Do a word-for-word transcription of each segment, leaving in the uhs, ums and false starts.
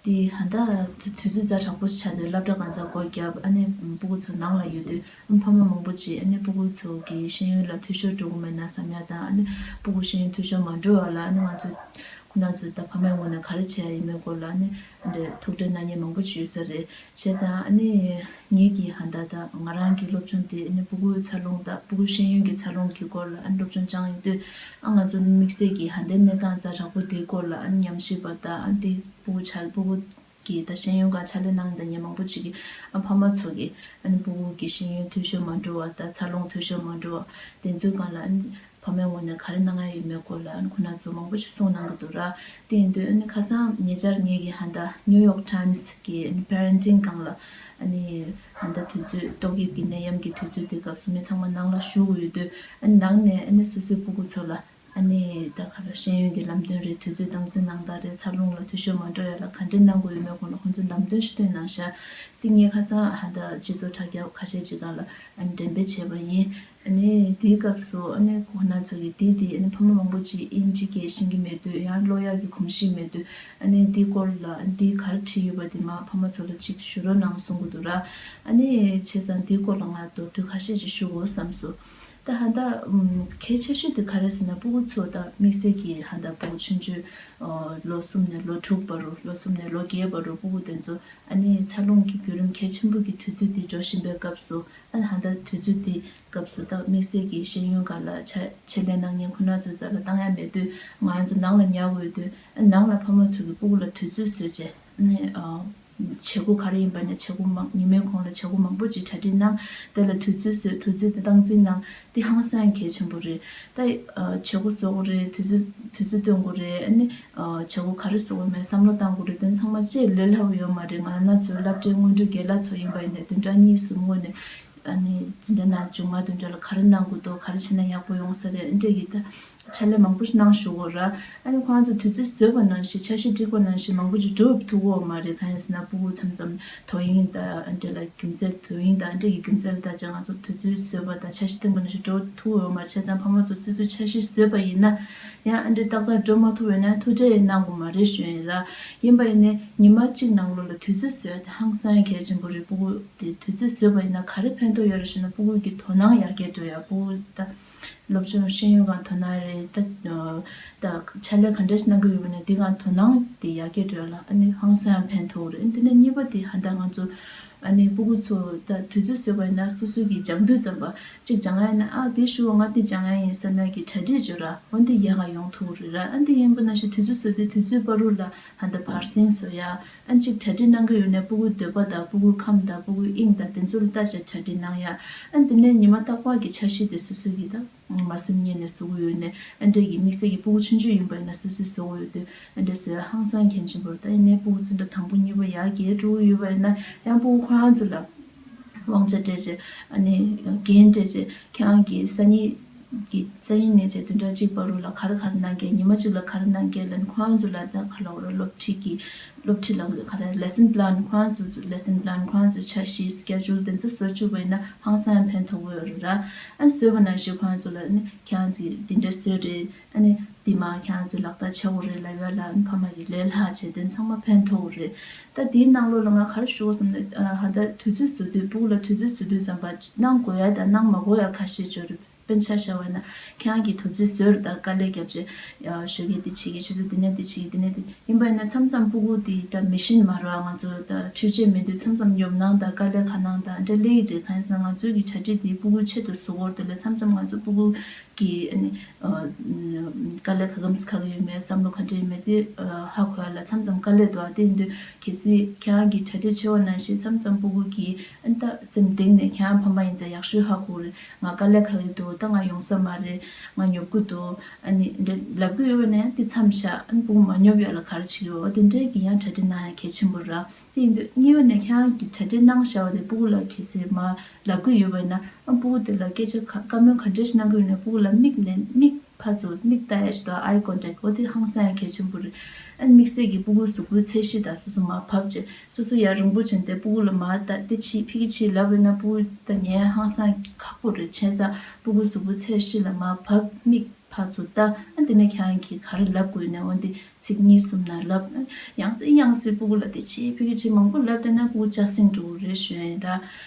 དེ་ཧ་ད་དུས་ཚོད་ཛ་དྲག་པོ་ཆགས་ནས་སློབ་གྲྭ་གང་ཚ་སྒོ་བརྒྱབ། ཨ་ནི་སྤུ་གུ་ཚོ་ནང་ལ་ཡོད་དུས་ཨ་ཕ་མ་མང་པོ་ཅིག་ཨ་ནི་སྤུ་གུ་ཚོ་གི་ཤེས་ཡོན་ལ་འཐུས་ཤོར་འགྲོ་གི་མེད་ན་བསམ་ཡ་དང་། ཨ་ནི་སྤུ་གུ་ཤེས་ཡོན་འཐུས་ཤོར་མ་འགྲོ་བ་ལ་ཨ་ནི་ང་ཚོ་ཁོ་ན་ཚོས་ད་ཕ་མའི་ངོས་ནས་ག་རེ་བྱས་ཡིན་མིན་སྐོར་ལ་ཨ་ནི་འདི་ཐུགས་ཁྲལ་གནང་མཁན་མང་པོ་ཅིག་ཡོད་ས་རེད། བྱས་ཙང་ཨ་ནི་ངེད་ཀྱིས་ཧ་ད་ད་ང་རང་གི་སློབ་སྦྱོང་དེ་ཨ་ནི་སྤུ་གུའི་འཚར་ལོངས་དང་སྤུ་གུ་ཤེས་ཡོན་གྱི་འཚར་ལོངས་ཀྱི་སྐོར་ལ་ཨ་ནི་སློབ་སྦྱོང་སྦྱངས་ཡོད་དུས་ཨ་ང་ཚོ་དམིགས་བསལ་གྱིས་ཧ་ད་གནས་སྟངས་ཛ་དྲག་པོ་དེའི་སྐོར་ལ་ཨ་ནི་ཉམས་ཞིབ་པ་དང་། ཨ་ནི་དེ་སྤུ་གུ་ཆ་སྤུ་གུ་གི་ད་ཤེས་ཡོན་སྒང་ཕྱག་ལས་གནང་མཁན་མང་པོ་ཅིག་གིས་ཨ་ཕ་མ་ཚོ་གིས་ཨ་ནི་སྤུ་གུ་གི་ཤེས་ཡོན་འཐུས་ཤོར་མ་འགྲོ་བ་དང་འཚར་ལོངས་འཐུས་ཤོར་མ་འགྲོ་བ་དེ་ཚོའི་སྒང་ལ་ཨ་ནི་ཕ་མའི་ངོས་ནས་ག་རེ་གནང་ཡ་ཡོད་མེད་སྐོར་ལ་ཨ་ནི་ཁོ་ན་ཚོ་མང་པོ་ཞིག་གསུངས་གནང་གི་འདུག་ར། དེ་ཡིན་དུས་ཨ་ནི་ཁ་སང་ཉེ་ཆར་ངེད་ཀྱིས་ཧ་ད་ནིའུ་ཡོག་ཊའིམ་སི་གི་ཨ་ནི་པེ་རེན་ཊིང་སྒང་ལ་ཨ་ནི་ཧ་ད་དུས་ཚོད་ཏོག་དབྱིབས་ཀྱི་ནད་ཡམས་ཀྱི་དུས་ཚོད་དེ་སྐབས་སུ་མི་ཚང་མ་ནང་ལ་བཞུགས་ཡོད་དུས་ཨ་ནི་ནང་ནས་ཨ་ནི་སོ་སོའི་སྤུ་གུ་ཚོ་ལ་ཨ་ནི་ད་ག་རེ་ཤེས་ཡོན་གྱི་ལམ་སྟོན་རེད། དུས་ཚོད་སྟངས་འཛིན་གནང་སྟངས་རེད། འཚར་ལོངས་ལ་འཐུས་ཤོར་མ་འགྲོ་ཡ་ལ་ག་འདྲས་གནང་དགོས་ཡོད་མེད་སྐོར་ལ་ཁོང་ཚོས་ལམ་སྟོན་ཞིག་བཏོན་གནང་ཤག་དེ་ངས་ཁ་སང་ཧ་ད་སྤྱི་ཚོགས་དྲ་རྒྱ་ཁ་ཤས་ཅིག་སྒང་ལ་ཨ་ནི་འགྲེམས་སྤེལ་བྱས་པ་ཡིན། ཨ་ནི་དེའི་སྐབས་སུ་ཨ་ནི་ཁོང་རྣམ་ཚོ་གིས་དེ་དེ་ཨ་ནི་ཕ་མ་མང་པོ་ཅིག་དབྱིན་ཇི་སྐད་ཤེས་ཀྱི་མེད་དུས་ཡང་ཀློག་ཡག་གི་གོམས་གཤིས་མེད་དུས་ཨ་ནི་དེའི་སྐོར་ལ་ཨ་ནི་དེ་ག་རེ་བྲིས་ཡོད་པ་དེ་མར་ཕ་མ་ཚོ་ལ་ཅིག་ཞུ་རོགས་གནང་གསུང་གི་འདུག་ར། ཨ་ནི་བྱས་ཙང་དེའི་སྐོར་ལ་ང་མདོར་བསྡུས་ཁ་ཤས་ཅིག་ཞུ་དགོས་བསམ་སོང་། ད་ཧ་ད་ཨམ་གལ་ཆེ་ཤོས་དེ་ག་རེ་ཟེར་ན་སྤུ་གུ་ཚོ་ད་དམིགས་བསལ་གྱིས་ཧ་ད་སྤུ་གུ་ཆུང་ཆུང་ལོ་གསུམ་ནས་ལོ་དྲུག་བར་རུ་ལོ་གསུམ་ནས་ལོ་བརྒྱད་བར་རུ་སྤུ་གུ་དེ་ཚོ་ཨ་ནི་འཚར་ལོངས་ཀྱི་བརྒྱུད་རིམ་གལ་ཆེན་པོ་གི་དུས་ཚོད་དེ་འགྲོ་བཞིན་པའི་སྐབས་སུ། ཨ་ཧ་ད་དུས་ཚོད་དེའི་སྐབས་སུ་ད་དམིགས་བསལ་གྱི་ཤེས་ཡོན་སྒང་ལ་ཆ་ཆེད་ལས་གནང་མཁན་ཁོ་ན་ཚོའི་རྩ་ལ་བཏང་ཡ་མེད་དུས་ང་ཚོ་ནང་ལ་ཉར་དགོས་དུས་ཨ་ནང་ལ་ཕ་མ་ཚོ་གིས་སྤུ་གུ་ལ་དུས་ཚོད་བཟོས་བྱས་ཨ་ནི་ཨ། བྱེད་སྒོ་ག་རེ་ཡིན་པ་ནས་བྱེད་སྒོ་མང་ཉི་མའི་གོང་ལ་བྱེད་སྒོ་མང་པོ་ཅིག་གྲ་སྒྲིག་གནང་། དེ་ལ་དུས་ཚོད་བཟོས། དུས་ཚོད་དེ་སྟངས་འཛིན་གནང་། དེ་ཧང་སང་གལ་ཆེན་པོ་རེད། ད་ཨ་བྱེད་སྒོ་བཟོ་དགོས་རེད། དུས་ཚོད་དུས་ཚོད་སྟོན་དགོས་རེད། ཨ་ནི་ཨ་བྱེད་སྒོ་ག་རེ་བཟོ་དགོས་མེད་བསམ་བློ་བཏང་དགོས་རེད། དེ་ཚང་མ་ཅིག་ལས་སླ་པོ་ཡོད་མ་རེད། ང་རང་ཚོའི་སློབ་གྲྭའི་སྔོན་འགྲོའི་རྒན་ལགས་ཚོ་ཡིན་པ་ཡིན་ནའི་བདུན་ཕྲག་གཉིས་གསུམ་སྔོན་ནས་ཨ་ནི་འཛིན་གྲྭ་ནང་མཇུག་མ་བདུན་ཕྲག་ལ་ག་རེ་གནང་དགོས་འདུག་ག་རེ་བྱས་ན་ཡག་པོ་ཡོང་ས་རེད། ཨ་འདྲས་ཀྱི་ད་ཕྱག་ལས་མང་པོ་ཞིག་གནང་བཞུགས་ཡོད་ར། ཨ་ནི་ཁོ་རང་ཚོ་དུས་ཚོད་བཟོས་པ་ནང་བཞིན་འཆར་གཞི་བསྒྲིགས་པ་ནང་བཞིན་མང་པོ་ཅིག་འགྲུབ་ཐུབ་ཀྱི་ཡོད་མ་རེད། གང་ཡིན་ཟེར་ན་སྤུ་གུ་མཚམས་མཚམས་དོ་དབྱིངས་དང་ཨ་འདྲས་ལ་རྒྱུ་མཚན་དོ་དབྱིངས་དང་ཨ་འདྲས་ཀྱི་རྒྱུ་མཚན་ལ་བལྟས་བྱས་ང་ཚོ་དུས་ཚོད་བཟོས་པ་དང་འཆར་གཞི་བཏིང་པ་ནང་བཞིན་འགྲོ་ཐུབ་ཀྱི་ཡོད་མ་རེད། བྱས་ཙང་ཕ་མ་ཚོ་སོ་སོའི་འཆར་གཞི་བཟོས་པ་ཡིན་ན་ཡང་ཨ་འདྲས་ཏག་ཏག་འགྲོ་མ་ཐུབ་པ་ཡིན་ན་ཐུགས་ཁྲལ་གནང་དགོས་མ་རེད་ཞུ་ཡིན་ར། ཡིན་པ་ཡིན་ནའི་ཉི་མ་གཅིག་ནང་ལོགས་ལ་དུས་ཚོད་བཟོས་ཡ་དེ་ཧང་སང་གལ་ཆེན་པོ་རེད། སྤུ་གུ་དེ་དུས་ཚོད་བཟོས་པ་ཡིན་ན་ག་རེ་ཕན་ཐོགས་ཡོད་རེད་ཞུ་ན་སྤུ་གུ་གི་དོ་སྣང་ཡར་རྒྱས་འགྲོ་ཡ། སྤུ་གུ་ད་སློབ་སྦྱོང་ཤེས་ཡོན་སྒང་དོ་སྣང་རེད་ད། ད་ཕྱག་ལས་ག་འདྲ་ཞིག་གནང་གི་ཡོད་པ་ན་དེ་སྒང་དོ་སྣང་དེ་ཡར་རྒྱས་འགྲོ་ཡ་ལ་ཨ་ནི་ཧང་སང་ཕན་ཐོགས་རེད། དེ་ནས་གཉིས་པ་དེ་ཧ་ད་ང་ཚོ་ཨ་ནི་སྤུ་གུ་ཚོ་ད་དུས་ཚོད་བཟོས་པ་ཡིན་ན་སོ་སོ་གི་སྦྱང་དུས་ཙམ་པ་གཅིག་སྦྱང་ཡ་ཡིན་ན་ཨ་དེ་ཞུ་བ་ང་དེ་སྦྱང་ཡ་ཡིན་བསམ་ཡ་གི་གྲ་སྒྲིག་བྱོས་ར། འོན་ཏེ་ཡག་ག་ཡོང་ཐུབ་རེད་ར། ཨ་འདི་ཡིན་པ་ན་ཞིག་དུས་ཚོད་བཟོས་དུས་དུས་ཚོད་བར་རུ་ལ་ཧ་ད་བར་གསེང་བཟོ་ཡ། ཨ་གཅིག་གྲ་སྒྲིག་གནང་གི་ཡོད་ན་སྤུ་གུའི་འདོད་པ་དང་སྤུ་གུའི་ཁམས་དང་སྤུ་གུའི་དབྱིངས་དང་དེ་ཚོ་ལ་ལྟ་བྱས་གྲ་སྒྲིག་གནང་ཡ། ཨ་དེ་ནས་ཉི་མ་རྟག་པར་གྱི་འཆར་གཞི་དེ་སོ་སོ་གི་ད་མ་སེམས་ངོས་ནས་བཟོ་གི་ཡོད་ནས་ཨ་འདྲས་ཀྱི་དམིགས་བསལ་གྱི་སྤུ་གུ་ཆུང་ཆུང་ཡིན་པ་ཡིན་ན་སོ་སོས་བཟོ་གི་ཡོད་དུས་ཨ་འདྲས་བཟོ་ཡ་ཧང་སང་གལ་ཆེན་པོ་རེད། ད་ཡིན་ནའི་སྤུ་གུ་ཚོ་འདྲ་དང་པོ་གཉིས་པ་ཡར་རྒྱས་འགྲོ་གི་ཡོད་པ་ཡིན་ན་ཡང་སྤུ་གུ་ཁོ་རང་ཚོ་ལ་དབང་ཆ་སྤྲད་བྱས་ཨ་ནི་འགན་སྤྲད་བྱས་ཁྱེད་རང་གི་སང་ཉིན་གྱི་སང་ཉིན་ནས་བྱས་བདུན་ཕྲག་གཅིག་བར་རུ་ལ་ག་རེ་ག་རེ་གནང་གལ་ཉི་མ་གཅིག་ལ་ག་རེ་གནང་གལ་ལབ་ནས་ཁོ་རང་ཚོ་ལ་ད་ག་ལབ་དགོས་རེད། སློབ་ཁྲིད་ཀྱི་སློབ་ཁྲིད་ལབ་དགོས་ག་རེ་lesson plan ཁོ་རང་ཚོ་lesson plan ཁོ་རང་ཚོ་འཆར་གཞི་schedule དེ་ཚོ་བཟོ་བཅུག་པ་ཡིན་ན་ཧང་སང་ཡང་ཕན་ཐོགས་ཀྱི་ཡོད་རེད་ར། ཨ་ནི་བཟོས་པ་ནང་བཞིན་ཁོ་རང་ཚོ་ལ་ཨ་ནི་ཁྱེད་རང་ཚོས་འདི་འདྲ་བཟོས་རེད། ཨ་ནི་འདི་མར་ཁྱེད་རང་ཚོས་ལག་བསྟར་བྱེད་དགོས་རེད་ལབ་ཡ་ལ་ཨ་ནི་ཕ་མ་གིས་ལས་སླ་བྱས་དེ་ཚང་མ་ཕན་ཐོགས་ཀྱི་རེད། ད་དེའི་ནང་ལོགས་ལ་ང་ག་རེ་ཞུ་དགོས་བསམ་ན་ཨ་ཧ་ད་དུས་ཚོད་བཟོ་དུས་སྤུ་གུ་ལ་དུས་ཚོད་བཟོ་དུས་ཙམ་པ་གནང་དགོས་ཡ་དང་གནང་མ་དགོས་ཡ་ཁ་ཤས་ཡོད་རེད། དཔེར་ན་ཆ་བཞག་པ་ཡིན་ན་ཁྱེད་རང་གིས་དུས་ཚོད་བཟོས་རེད། ད་དཀའ་ལས་བརྒྱབ་བྱས་ཨ་ཞོགས་ཀས་འདི་བྱེད་ཀྱི་ཆུ་ཚོད་འདི་ནས་འདི་བྱེད་ཀྱི་འདི་ནས་འདི་ཡིན་པ་ཡིན་ན་མཚམས་མཚམས་སྤུ་གུ་དེ་ད་མི་ཤེས་མ་རེད་པ། ང་ཚོ་ད་འཕྲུལ་ཆས་མེད་དུས་མཚམས་མཚམས་ཉོབ་སྣང་དང་དཀའ་ལས་ཁག་སྣང་དང་འདྲ་སླེབས་ཀྱི་རེད། གང་ཡིན་ཟེར་ན་ང་ཚོའི་གི་གྲ་སྒྲིག་དེ་སྤུ་གུའི་ཆེད་དུ་བཟོ་དགོས་རེད། དེ་ལས་མཚམས་མཚམས་ང་ཚོ་སྤུ་གུ་གི་ཨ་ནི་ཨ་དཀའ་ལས་ག་གམ་ཞིག་ཁག་ཡོད་མེད་བསམ་བློ་ག་འདྲ་ཡོད་མེད་དེ་ཨ་ཧ་གོ་ཡ་ལ་མཚམས་མཚམས་དཀའ་ལས་འདུག་ཨ། དེ་ཡིན་དུས་གལ་སྲིད་ཁྱེད་རང་གི་གྲ་སྒྲིག་ཆེ་བ་ནང་བཞིན་མཚམས་མཚམས་སྤུ་གུ་གིས་ཨ་ནི་ད་སེམས་གཏིང་ནས་ཁྱེད་རང་ཕམ་པ་ཡིན་ཙང་ཡག་ཤོས་ཧ་གོ་རེད། ང་དཀའ་ལས་ཁག་གི་འདུག་ད་ང་ཡོང་ས་མ་རེད། ང་ཉོབ་ཀྱི་འདུག་ཨ་ནི་འདྲ་ལབ་ཀྱི་ཡོད་པ་ནས་དེ་མཚམས་བཞག་ཨ་ནི་སྤུ་གུ་མ་ཉོབ་ཡ་ལ་ག་རེ་བྱེད་ཀྱི་ཡོད་དེ་འདྲའི་གི་ཡང་གྲ་སྒྲིག་གནང་ཡ་གལ་ཆེན་པོ་རེད། དེ་ཡིན་དུས་གཉིས་པ་ནས་ཁྱེད་རང་གིས་གྲ་སྒྲིག་གནང་བཞག་པ་དེ་སྤུ་གུ་ལ་གལ་སྲིད་མར་ལབ་ཀྱི་ཡོད་པ་ཡིན་ན་ཨ་སྤུ་གུ་དེ་ལ་སྐད་ཆ་ག་བཀའ་མོལ་ག་འདྲ་ཞིག་གནང་གི་ཡོད་ན་སྤུ་གུ་ལ་མིག་ནས་མིག་ཕར་ཚུར་མིག་ལྟ་ཡ་ཞིག་དང་eye contact འོ་དེ་ཧང་སང་ཡ་གལ་ཆེན་པོ་རེད། ཨ་ནི་དམིགས་བསལ་གྱི་སྤུ་གུའི་གཟུགས་པོའི་ཚད་གཞི་དང་སོ་སོ་མར་བབས་བྱས་སོ་སོ་ཡར་རིང་པོ་ཕྱིན་ཏེ་སྤུ་གུ་ལ་མར་ལྟ་དེ་ཕྱིས་ཕ་གི་ཕྱིས་ལབ་པ་ཡིན་ན་སྤུ་གུ་ད་ཉན་ཧང་སང་ཁག་པོ་རེད། བྱས་ཙང་སྤུ་གུའི་གཟུགས་པོའི་ཚད་གཞི་ལ་མར་བབས་མིག་ཕར་ཚུར་ལྟ། ཨ་དེ་ནས་ཁྱེད་རང་གིས་ག་རེ་ལབ་དགོས་ན་འོ་འདི་ཚིག་གཉིས་གསུམ་ན་ལབ། ཡང་སེ་ཡང་སེ་སྤུ་གུ་ལ་དེ་བྱེད་ཕ་གི་བྱེད་མང་པོ་ལབ་བསྡད་ན་སྤུ་གུ་ཆ་སྲིང་འགྲོ་གི་རེད་ཞུ་ཡ་ཡིན་ར།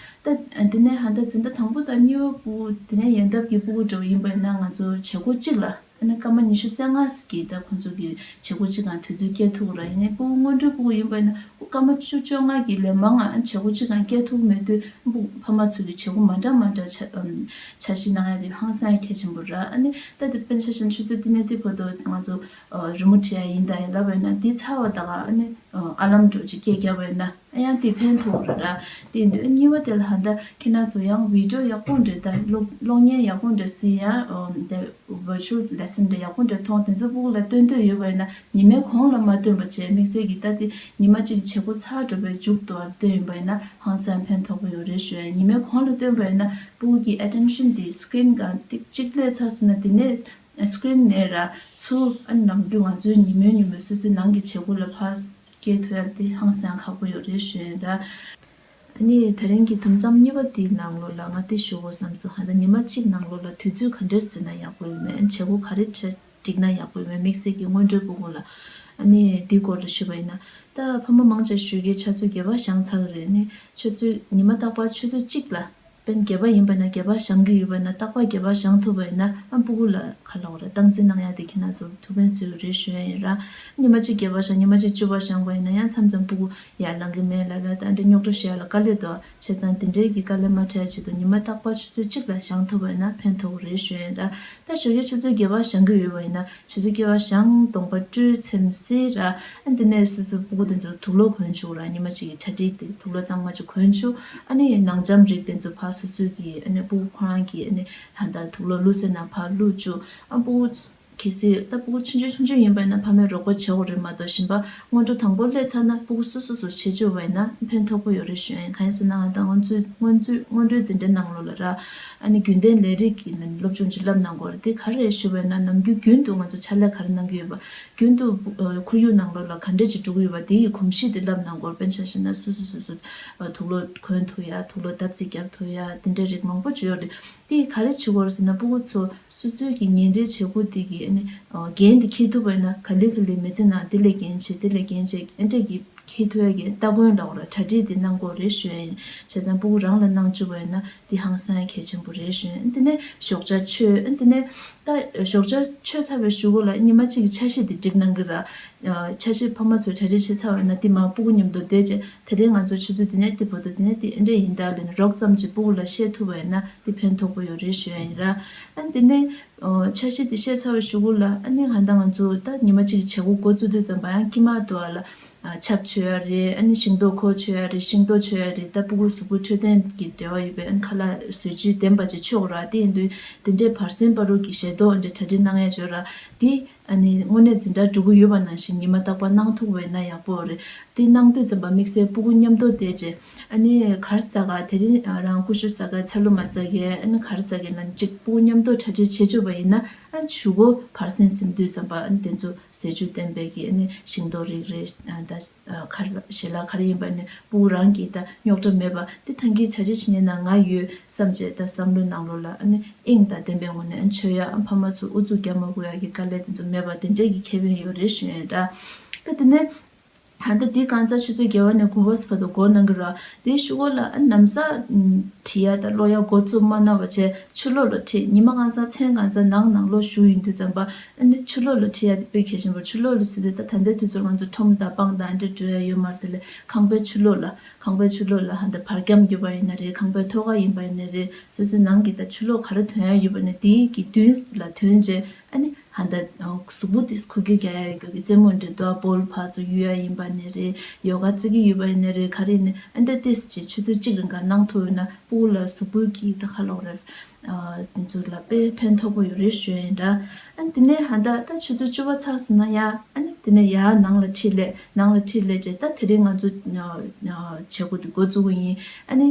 ད་དེ་ནས་ཧ་ད་འཛིན་གྲྭ་དང་པོ་དང་གཉིས་པ་སྤུ་གུ་དེ་ནས་ཡན་འདབ་ཀྱི་སྤུ་གུ་འདྲ་བོ་ཡིན་པ་ཡིན་ན་ང་ཚོ་བྱེད་སྒོ་གཅིག་ལ། ཨ་ནི་སྐར་མ་ཉི་ཤུ་རྩ་ལྔ་གི་ད་ཁོང་ཚོ་གི་བྱེད་སྒོ་གཅིག་གང་དུས་ཚོད་སྐྱེལ་ཐུབ་ར། ཡིན་ནའི་སྤུ་གུ་སྔོན་འགྲོའི་སྤུ་གུ་ཡིན་པ་ཡིན་ན་སྐར་མ་བཅུ་བཅོ་ལྔ་གི་ལས་མང་ང་བྱེད་སྒོ་གཅིག་གང་སྐྱེལ་ཐུབ་མེད་དུས་སྤུ་ཕ་མ་ཚོ་གི་བྱེད་སྒོ་མ་འདྲ་མ་འདྲ་ཆ་ཨམ་འཆར་གཞི་གནང་ཡ་དེ་ཧང་སང་གལ་ཆེན་པོ་ར། ཨ་ནི་ད་དེ་དཔེར་ན་ཆ་བཞག་ན་ཆུ་ཚོད་བདུན་ནས་དེ་བར་དུ་ང་ཚོ་རི་མོ་བྲིས་ཡ་ཡིན་ད་ཡིན་ལབ་པ་ཡིན་ན་དེ་ཚར་བ་ད་ག་ཨ་ནི་ཨ་ལམ་འགྲོ་ཅིག་སྐད་རྒྱབ་པ་ཡིན་ན། ཡང་དེ་ཕན་ཐོགས་རེད་ར། དེ་ཡིན་དུས་གཉིས་པ་དེ་ལ་ཧ་ད་ཁྱེད་རང་ཚོ་ཡང་བི་ཌི་ཡོ་ཡག་པོ་འདྲ་ད་གློག་གློག་བརྙན་ཡག་པོ་འདྲ་གཟིགས་ཡ་འདི་virtual lesson འདྲ་ཡག་པོ་འདྲ་མཐོང་དེ་ཚོ་སྤུ་གུ་ལ་སྟོན་འདོད་ཡོད་པ་ཡིན་ན་ཉི་མའི་གོང་ལ་མ་སྟོན་པ་བྱས། དམིགས་བསལ་གྱི་ད་དེ་ཉི་མ་གཅིག་གི་བྱེད་སྒོ་ཚར་འགྲོ་བའི་མཇུག་ཏུ་སྟོན་ཡིན་པ་ཡིན་ན་ཧང་སང་ཕན་ཐོགས་པོ་ཡོད་རེད་ཞུ་ཡ། ཉི་མའི་གོང་ལ་སྟོན་པ་ཡིན་ན་སྤུ་གུ་གི་attention དེ་screen སྒང་ཏིག་གཅིག་སླེབས་ཚར་སོང་ན་དེ་ནས་screen ནས་ར་ཚུར་ཨ་ནམ་རྒྱུན་ང་ཚོའི་ཉིན་མོའི་ཉིན་མོའི་སོ་སོའི་ནང་གི་བྱེད་སྒོ་ལ་ཕར་སྐྱེལ་ཐུབ་ཡ་དེ་ཧང་སང་ཁག་པོ་ཡོད་རེད་ཞུ་ཡ་ར། ཨ་ནི་དེ་རིང་གི་དུམ་མཚམས་གཉིས་པ་དེའི་ནང་ལོགས་ལ་ང་དེ་ཞུ་དགོས་བསམ་སོང་། ཧ་ད་ཉི་མ་གཅིག་ནང་ལོགས་ལ་དུས་ཚོད་ག་འདྲས་བཟོས་ན་ཡག་པོ་ཡོད་མེད། བྱེད་སྒོ་ག་རེ་བྱ་བསྒྲིགས་ན་ཡག་པོ་ཡོད་མེད། དམིགས་བསལ་གྱི་སྔོན་འགྲོའི་སྤུ་གུ་ལ། ཨ་ནི་དེའི་སྐོར་ལ་ཞུས་པ་ཡིན་ན་ད་ཕ་མ་མང་ཆེ་ཞོགས་ཀའི་ཆུ་ཚོད་བརྒྱད་པ་བཞེངས་ཚར་གི་རེད། ཨ་ནི་ཆུ་ཚོད་ཉི་མ་རྟག་པར་ཆུ་ཚོད་གཅིག་ལ། དཔེར་ན་བརྒྱད་པ་ཡིན་པ་ན་བརྒྱད་པ་བཞེངས་ཀྱི་ཡོད་པ་ན་རྟག་པར་བརྒྱད་པ་བཞེངས་ཐུབ་པ་ཡིན་ན་ཨ་སྤུ་གུ་ལ་ག་ལབ་དགོས་རེད། སྟངས་འཛིན་གནང་ཡ་དེ་ཁྱེད་རང་ཚོ་ཐུགས་ཕན་གསོས་རེད་ཞུ་ཡ་ཡིན་ར། ཉི་མ་གཅིག་བརྒྱད་པ་བཞེངས་ཉི་མ་གཅིག་བཅུ་པ་བཞེངས་པ་ཡིན་ན་ཡང་མཚམས་མཚམས་སྤུ་གུ་ཡར་ལངས་ཀྱི་མེད་ལབ་ཡ་ད་འདྲ་རྙོག་དྲ་བཤད་ཡ་ལ་དཀའ་ལས་འདུག་བྱས་ཙང་དེ་འདྲའི་གི་དཀའ་ལས་མ་འཕྲད་ཆེད་དུ་ཉི་མ་རྟག་པར་ཆུ་ཚོད་གཅིག་ལ་བཞེངས་ཐུབ་པ་ཡིན་ན་ཕན་ཐོགས་རེད་ཞུ་ཡ་ཡིན་ར། ད་ཞོགས་ཀའི་ཆུ་ཚོད་བརྒྱད་པ་བཞེངས་ཀྱི་ཡོད་པ་ཡིན་ན་ཆུ་ཚོད་བརྒྱད་པ་བཞེངས་གདོང་པ་བཀྲུས་ཚེམས་བསྲེས་ར། ཨ་འདི་ནས་སོ་སོའི་སྤུ་གུ་དེ་ཚོ་དུག་ལོག་གོན་བཅུག་ར། ཉི་མ་གཅིག་གི་གྲ་སྒྲིག་དེ་དུག་ལོག་གཙང་མ་ཅིག་གོན་བཅུག་ཨ་ནི་ནང་འཇམ་རིགས་དེ་ཚོ་ཕར་སོ་སོའི་གི་ཨ་ནི་སྤུ་གུ་ཁོ་རང་གི་ཨ་ནི་ཧ་ད་དུག་ལོག་བླུགས་སའི་ནང་ཕར་བླུགས་བཅུག་ཨ་སྤུ་གུ་གལ་སྲིད་ད་སྤུ་གུ་ཆུང་ཆུང་ཆུང་ཆུང་ཡིན་པ་ཡིན་ན་ཕ་མས་རོགས་པ་བྱེད་དགོས་རེད་མ་གཏོགས་གཞན་པ་སྔོན་འགྲོ་དང་པོ་སླེབས་ཚར་ན་སྤུ་གུ་སོ་སོ་སོ་བྱེད་བཅུག་པ་ཡིན་ན་ཕན་ཐོགས་པོ་ཡོད་རེད་ཞུ་ཡ་ཡིན། གང་ཡིན་ཟེར་ན་ང་ད་སྔོན་ཚུད་སྔོན་ཚུད་སྔོན་འགྲོའི་འཛིན་གྲྭའི་ནང་ལོགས་ལ་ར་ཨ་ནི་རྒྱུན་ལྡན་ལས་རིགས་ཀྱི་ནང་སློབ་སྦྱོང་ཅིག་བསླབ་གནང་དགོས་རེད། དེ་ག་རེ་རེད་ཞུ་བ་ཡིན་ན་ནམ་རྒྱུན་རྒྱུན་དུ་ང་ཚོ་ཕྱག་ལས་ག་རེ་གནང་གི་ཡོད་པ། རྒྱུན་དུ་ཨ་ཁོར་ཡུག་ནང་ལོགས་ལ་ག་འདྲས་ཅིག་འགྲོ་གི་ཡོད་པ་དེ་ཡི་གོམས་གཤིས་དེ་བསླབ་གནང་དགོས། དཔེར་ན་ཆ་བཞག་ན་སོ་སོ་སོ་སོ་ཨ་དུག་ལོག་གོན་ཐུབ་ཡ་དུག་ལོག་འདབ་རྩེ་རྒྱབ་ཐུབ་ཡ་དེ་འདྲའི་རིགས་མང་པོ་ཅིག་ཡོད་རེད། དེ་ག་རེ་བྱེད་དགོས་རེད་ཟེར་ན་སྤུ་གུ་ཚོ་སོ་སོའི་གི་ཉིན་རེའི་བྱེད་སྒོ་དེ་གི་ཨ་ནི་ཨ་འགན་དེ་འཁྱེར་ཐུབ་པ་ཡིན་ན་ག་ལེ་ག་ལེ་མི་ཚེ་ནང་དེ་ལས་འགན་བྱེད་དེ་ལས་འགན་བྱེད་ཨ་འདྲས་ཀྱི་ཁྱེད་ཐོས་ཀྱི་སྟ་གོན་ལ་འོ་ར་གྲ་སྒྲིག་དེ་གནང་དགོས་རེད་ཞུ་ཡ་ཡིན། བྱས་ཙང་སྤུ་གུ་རང་ལ་གནང་བཅུག་པ་ཡིན་ན་དེ་ཧང་སང་གལ་ཆེན་པོ་རེད་ཞུ་ཡ་ཡིན། དེ་ནས་ཞོགས་ཇ་མཆོད་དེ་ནས་ད་ཞོགས་ཇ་མཆོད་ཚར་བའི་གཞུག་གུ་ལ་ཉི་མ་གཅིག་གི་འཆར་གཞི་དེ་སྒྲིག་གནང་གི་ར། འཆར་གཞི་ཕ་མ་ཚོས་གྲ་སྒྲིག་བྱས་ཚར་བ་ཡིན་ན་དེ་མ་སྤུ་གུ་མཉམ་དུ་བསྡད་རྗེས་དེ་རིང་ང་ཚོ་ཆུ་ཚོད་དེ་ནས་དེ་བར་དུ་དེ་ནས་དེ་འདྲ་ཡིན་ད་ལབ་ནས་རོགས་ཙམ་གྱིས་སྤུ་གུ་ལ་བཤད་ཐུབ་པ་ཡིན་ན་དེ་ཕན་ཐོགས་པོ་ཡོད་རེད་ཞུ་ཡ་ཡིན་ར། ཨ་དེ་ནས་འཆར་གཞི་དེ་བཤད་ཚར་བའི་གཞུག་གུ་ལ་ཨ་ནི་ཧ་ད་ང་ཚོ་ད་ཉི་མ་གཅིག་གི་བྱེད་སྒོ་འགོ་བཙུགས་དུས་ཙམ་པ་ཡང་དཀྱིལ་མ་དུ་བ་ལ་ཆབ་མཆོད་ཡ་རེད། ཨ་ནི་ཤིང་ཏོག་ཁོག་མཆོད་ཡ་རེད། ཤིང་ཏོག་མཆོད་ཡ་རེད། ད་སྤུ་གུ་གཟུགས་པོ་འཕྲོད་བསྟེན་གྱི་འབྲེལ་བ་ཡོད་པའི་ཨ་ནི་ཁ་ལག་བཟོ་བཅོས་ལྡན་པ་ཅིག་མཆོད་དགོས་ར། དེ་ཡིན་དུས་དེ་འདྲའི་བར་གསེང་བར་དུ་གི་ཞལ་ཏོག་འདྲ་གྲ་སྒྲིག་གནང་ཡ་ཅིག་ཡོད་ར། དེ་ཨ་ནི་དངོས་གནས་འཛིན་གྲྭ་འགྲོ་གི་ཡོད་པ་ནང་བཞིན་ཉི་མ་རྟག་པར་གནང་ཐུབ་པ་ཡིན་ན་ཡག་པོ་རེད། དེ་གནང་དུས་ཙམ་པ་དམིགས་བསལ་སྤུ་གུ་མཉམ་དུ་བསྡད་རྗེས་ཨ་ནི་ག་རེ་ཟ་ག་དེ་རིང་རང་ཀུ་ཤུ་ཟ་ག་ཚ་ལུ་མ་ཟ་ག་ཨ་ནི་ག་རེ་ཟ་ག་ལ་གཅིག་སྤུ་གུ་མཉམ་དུ་གྲ་སྒྲིག་བྱེད་བཅུག་པ་ཡིན་ན་ཨ་གཞུག་གུ་བར་གསེང་ཟིན་དུས་ཙམ་པ་ཨ་ནི་དེ་ཚོ་ཟས་བཅུད་ལྡན་པའི་གི་ཨ་ནི་ཤིང་ཏོག་རིགས་རེད། ད་ག་རེ་ཞལ་ལག་ག་རེ་ཡིན་པ་ནི་སྤུ་གུ་རང་གི་ད་རྙོག་དྲ་མེད་པ་དེ་ཐང་གི་གྲ་སྒྲིག་བྱེད་མཁན་ན་ང་ཡོད་བསམ་བྱས་ད་བསམ་བློའི་ནང་ལོགས་ལ་ཨ་ནི་དབྱིངས་དང་ལྡན་པའི་ངོས་ནས་ཨ་ནི་མཆོད་ཡ་ཨ་ཕ་མ་ཚོ་ཨུ་ཚུགས་རྒྱག་མ་དགོས་ཡ་གི་དཀའ་ལས་དེ་ཚོ་མེད་པ་དེ་འདྲས་ཀྱི་ཁེ་ཕན་ཡོད་རེད་ཞུ་ཡ་ཡིན་ར། ད་དེ་ནས་ད་ལྟ་འདི་གང་ཚ་ཆུ་ཚོད་བརྒྱད་པ་ནས་དགུ་པ་བར་དུ་འགོར་གནང་གི་ར། དེའི་གཞུག་གུ་ལ་ཨ་ནམ་སང་ཁྲིད་ཡ་དང་ཀློག་ཡ་འགོ་བཙུགས་མ་གནང་བ་བྱས་ཕྱི་ལོགས་ལ་ཁྲིད། ཉི་མ་གང་ཚ་མཚན་གང་ཚ་ནང་ནང་ལོགས་བཞུགས་ཡིན་དུས་ཙམ་པ་ཨ་ནི་ཕྱི་ལོགས་ལ་ཁྲིད་ཡ་དེ་དཔེ་གལ་ཆེན་པོ། ཕྱི་ལོགས་ལ་ཟེར་དུས་ད་ད་ལྟའི་དུས་ཚོད་ང་ཚོ་ཁྲོམ་དང་སྤང་དང་ཨ་འདྲ་འགྲོ་ཡ་ཡོད་མ་རེད། དེ་ལས་ཁང་པའི་ཕྱི་ལོགས་ལ་ཁང་པའི་ཕྱི་ལོགས་ལ་ཧ་འདི་བར་ཁྱམས་རྒྱབ་པ་ཡིན་ན་རེད། ཁང་པའི་ཐོག་ཁ་ཡིན་པ་ཡིན་ན་རེད། སོ་སོའི་ནང་གི་ད་ཕྱི་ལོགས་ག་རེ་ཐོན་ཡ་ཡོད་པ་ནི་དེའི་གི་མདུན་ལ་ཐོན་རྗེས་ཨ་ནི་ཧ་ད་གཟུགས་པོ་དེ་འགུལ་སྐྱོད་རྒྱག་ཡ་ཡོད་རྒྱུ་གི་རྩེད་མོ་འདྲ་འདུག་ཨ་བོལ་ཕར་ཚུར་གཡུག་ཡ་ཡིན་པ་ནི་རེད། ཡོ་ག་རྩེ་གི་ཡོད་པ་ཡིན་ན་རེད། ག་རེ་ནི་ཨ་འདྲ་ཏིས་ཅིག་ཆུ་ཚོད་གཅིག་རིང་ག་གནང་ཐུབ་ཡོད་ན་སྤུ་གུ་ལ་གཟུགས་པོའི་གི་ད་ཁ་ལོག་རེད། དེ་ཚོ་ལ་དཔེ་ཕན་ཐོགས་པོ་ཡོད་རེད་ཞུ་ཡ་ཡིན་ར། ཨ་ནི་དེ་ནས་ཧ་ད་ད་ཆུ་ཚོད་བཅུ་པ་ཚར་སོང་ན་ཡ་ཨ་ནི་དེ་ནས་ཡ་ནང་ལ་ཁྲིད་ལས་ནང་ལ་ཁྲིད་ལས་བྱས་ད་དེ་རིང་ང་ཚོ་བྱེད་སྒོ་དེ་འགོ་བཙུགས་གི་ཡིན། ཨ་ནི་